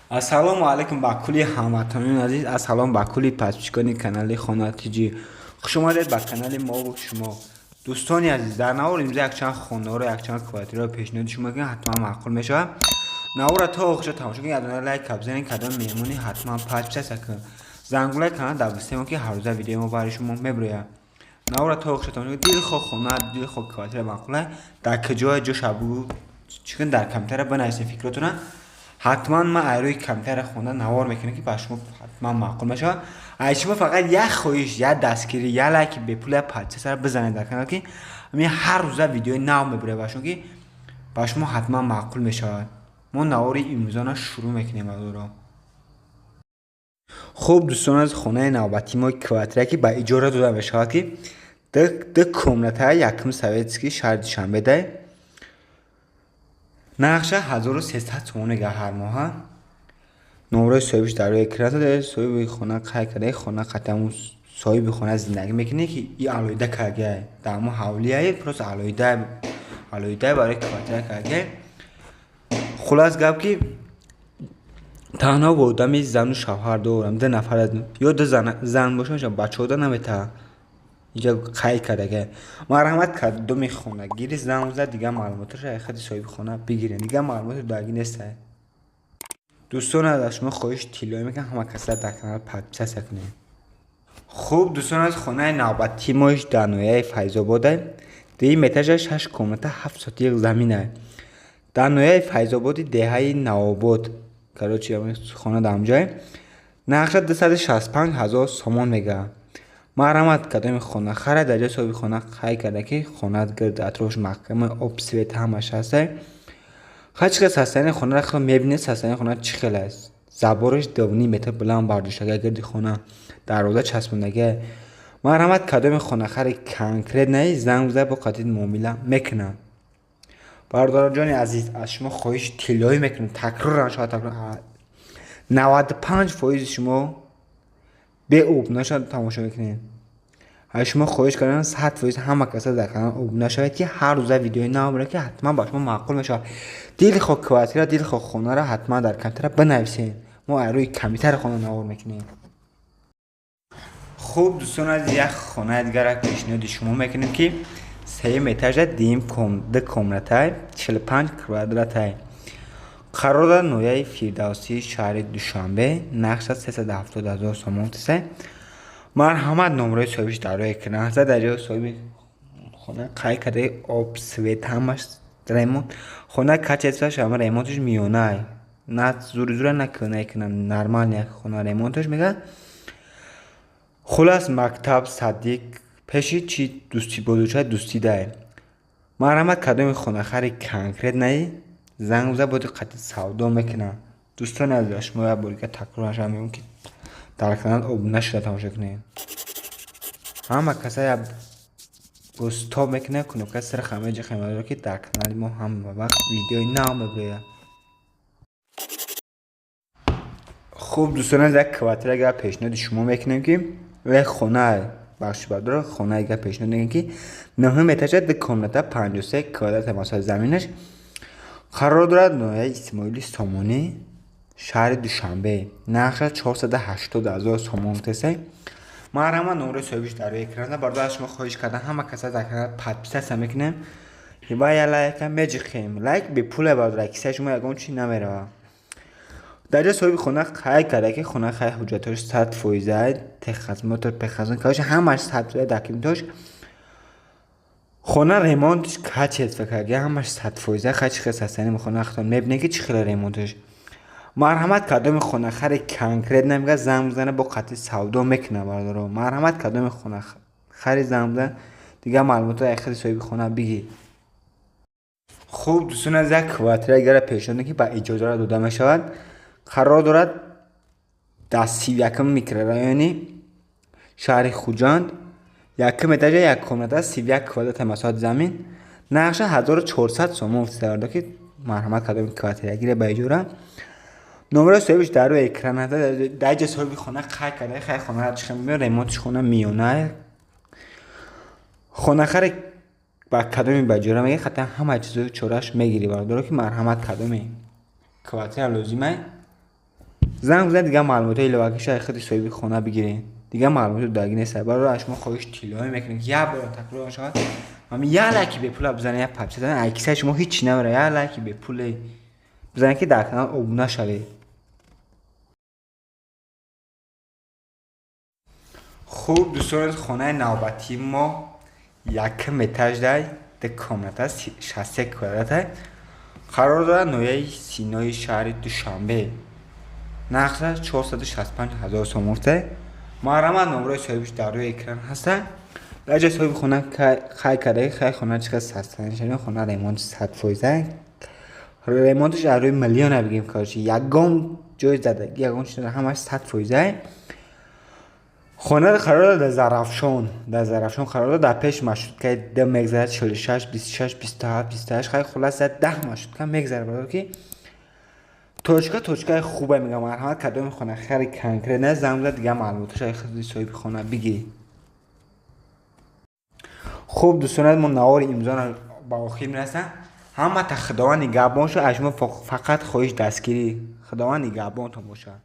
Ассалому алайкум ба кулли ҳамватанони азиз, ассалом ба кулли подписчикони канали Хона ТЖ. Хуш омадед ба канали мову шумо. Дӯстони азиз, дар навор имрӯз якчанд хонаҳоро, якчанд квартираро пешниҳоди шумо мекунем, ҳатман маъқул мешавад. Наворро то охирша тамошо кунед, ядона лайк бизанед, кадом меҳмонӣ ҳатман подписаться кунед. Зангулаи канал дар бистемо, ки ҳаррӯза видеои мо барои шумо мебирояд. Наворро то охирша тамошо кунед. Дилхоҳ хона, дилхоҳ квартира маъқула, дар куҷое ҷоша бугӯ, чӣ кун, дар компютера бинависед фикротона. Ҳатман ман ай рӯи компютера хонда навор мекунам, ки ба шумо ҳатман маъқул мешавад. Ай шумо фақат як хоҳиш, як дастгирӣ, як лайки бепул, як подписаться бизанед дар канал, ки ҳамин ҳар рӯза видеои нав мебирояд ба шумо, ки ба шумо ҳатман маъқул мешавад. Мо навори имрӯзона шурӯъ мекунем азоро. Хуб, дӯстон, аз хонаи навбатии мо квартира, ки ба иҷора дода мешавад, ки ду комната, якум Советский, шаҳри Душанбедай. Нархша 1300 сомон мега ҳар моҳа. Номрои соҳибиш дар рӯи экран аст. Соҳиби хона қайд карда, хона қатъан соҳиби хона зиндагӣ мекунад, ки и алоҳида кардагиай. Дар ҳамон ҳавлияе, просто алоҳида алоҳида барои квартира кардагиай. Хулас гап, ки танҳо бо одами зану шавҳар дорам, ду нафар ё ду зан боша, бачаҳода наметавад. Инҷа қайд кардагиай. Марҳамат, кадоми хонагири занг зад, дигар маълумоташро аз худи соҳиби хона бигиред. Дигар маълумоти додагӣ нестае. Дӯстон, аз шумо хоҳиши тиллоӣ мекунам, ҳама каса дар канал подписаться кунед. Хуб, дӯстон, аз хонаи навбатии мо дар ноҳияи Файзобода, дуюм этажа, шаш комната, 7 сотиқ замина. Дар ноҳияи Файзободи, деҳаи Навобод, короче, хона дар ҳамҷое. Нархша 265 ҳазор сомон мега. Марҳамат, кадоми хона харад, дар ҷои соҳиби хона қайд карда, ки хона гирд атрофш маҳкама, об, свет ҳамаш ҳастай. Хай, чӣ хел состояние хонаро хел мебинед, состояние хона чӣ хел аст. Забораш 2,5 метр баланд бардоштага, гирди хона дарвоза часпондага. Марҳамат, кадоми хонахари конкретный занг бизад, бо қатъи муомила мекунам. Бародароҷони азиз, аз шумо хоҳиши тиллоӣ мекунам, такроран шояд такрор, 95 фоизи шумо беобуна шуда тамошо мекунед. Аз шумо хоҳиш кардам, 100% ҳама каса дар канал обуна шавед, ки ҳар рӯза видеои нав бирад, ки ҳатман ба шумо маъқул мешавад. Дилхоҳ квартира, дилхоҳ хонаро ҳатман дар компютера бинависед. Мо аз рӯи компютери хона навор мекунем. Хуб, дӯстон азиз, як хонаи дигарро пешниҳоди шумо мекунем, ки сеюм этажа, дуюм, ду комнатай, 45 квадратай. Қарор дорад ноҳияи Фирдавсии шаҳри Душанбе. Нархша 370 ҳазор сомон тисе. Марҳамат, номрои соҳибиш дар рӯи экран аст. Дар ҷои соҳиби хона қайд кардаи, об, свет ҳамаш, ремонт хона, качествоаш ҳама, ремонташ миёнай, на зури зура, на кӯнай кунам, нормальный хона ремонташ мега. Хулас, мактаб, садик пеши чи, дӯстӣ бозуча дӯстӣ дай. Марҳамат, кадоми хонахари конкретный занг бизад, бо диққати савдо мекунам. Дӯстони азиз, шумо як бор дига такрор мегӯям, ки дар канал обуна шуда тамошо кунед. Ҳама каса як стоп мекунад, кнопкаи сирха меҷахем, ки дар канали мо ҳама вақт видеои нав мебирояд. Хуб, дӯстон азиз, як квартира гап пешниҳоди шумо мекунем, ки як хона, бахши бардор, хонаи гап пешниҳод мекунем, ки нӯҳум этажа, ду комната, 53 квадрата масоҳати заминаш. Қарор дорад ноҳияи Исмоили Сомонӣ, шаҳри Душанбе. Нархаш 480 ҳазор сомон тесе. Марҳамат, номрои соҳибиш дар рӯи экран. Бародар, аз шумо хоҳиш кардам, ҳама каса дар канал подписаться мекунем ва я лайка меҷиқем. Лайк бепуле, бародар, кисаи шумо ягон чи намеравад. Дар ҷои соҳиби хона қайд карда, ки хона хай ҳуҷҷатҳош 100 фоиза, техосмотр, пехосмотр, короче, ҳамаш 100 фоиза, документош. Хона ремонтш качество карда, ҳамаш 100 фоиза. Хай, чӣ хел состояние хона худтон мебинед, ки чӣ хел ремонташ. Марҳамат, кадоми хонахари конкретно мега, занг бизана, бо қатъи савдо мекунад. Бародаро, марҳамат, кадоми хонахари занг бизана, дигар маълумотро аз худи соҳиби хона бигир. Хуб, дӯстон азиз, як квартира дигарро пешниҳод, ки ба иҷозара дода мешавад. Қарор дорад дар 31-уми микрорайони шаҳри Хуҷанд, якум этажа, як комната, 31 квадрата масоҳати замин. Нархша 1400 сомон фисарда, ки марҳамат, кадоми квартира гире ба иҷора. Номраи соҳибиш дар рӯи экран аст. Дар ҷои соҳиби хона қайд карда, хай хона чӣ хел мебинед, ремонтиш хона миёна. Хонахаре ба кадоми ба иҷора мегирӣ, хатан ҳама чизои чорааш мегирӣ, бародаро, ки марҳамат, кадоми квартира лозимай. Занг бизанед, дигар маълумотҳои иловагиша худи соҳиби хона бигиред. Дигар маълумоти додагӣ нест. Барои аз шумо хоҳиш тиллоӣ мекунем, ки як бора такрор шавад. Ҳамин як лайки бепула бизанед, як подписаться, ай кисаи шумо ҳеҷ намера, як лайки бепуле бизанед, ки дар канал обуна шавед. Хуб, дӯстон, хонаи навбатии мо якм этаждай, ду комната, 63 квадрата, қарор дорад ноҳияи Синои шаҳри Душанбе. Нархаш 465 ҳазор сом гуфта. Марҳамат, номрои соҳибиш дар рӯи экран ҳаста. Дар ҷои соҳиби хона қайд карда, хай хона чӣ қадр састанишани, хона ремонти 100%. Ремонтиш аз рӯи миллиона бигем, короче, ягон ҷои задагӣ, ягон чиз, ҳамаш 100%. Хона қарор дорад дар Зарафшон, дар Зарафшон қарор дорад, дар пеш маршруткаи д мегзарад, 46, 26, 27, 28, хай хулоса 10 маршрутка мегзарад, барои ки точка точкаи хубе мегам. Марҳамат, кадоми хона хари конкретно занг бизад, дигар маълумоташа худи соҳиби хона бигиред. Хуб, дӯстон, мо навори имзоро ба охир мерасам. Ҳамата Худованд нигаҳбон шуд. Аз шумо фақат хоҳиш дастгирӣ. Худованд нигаҳбонтон бошад.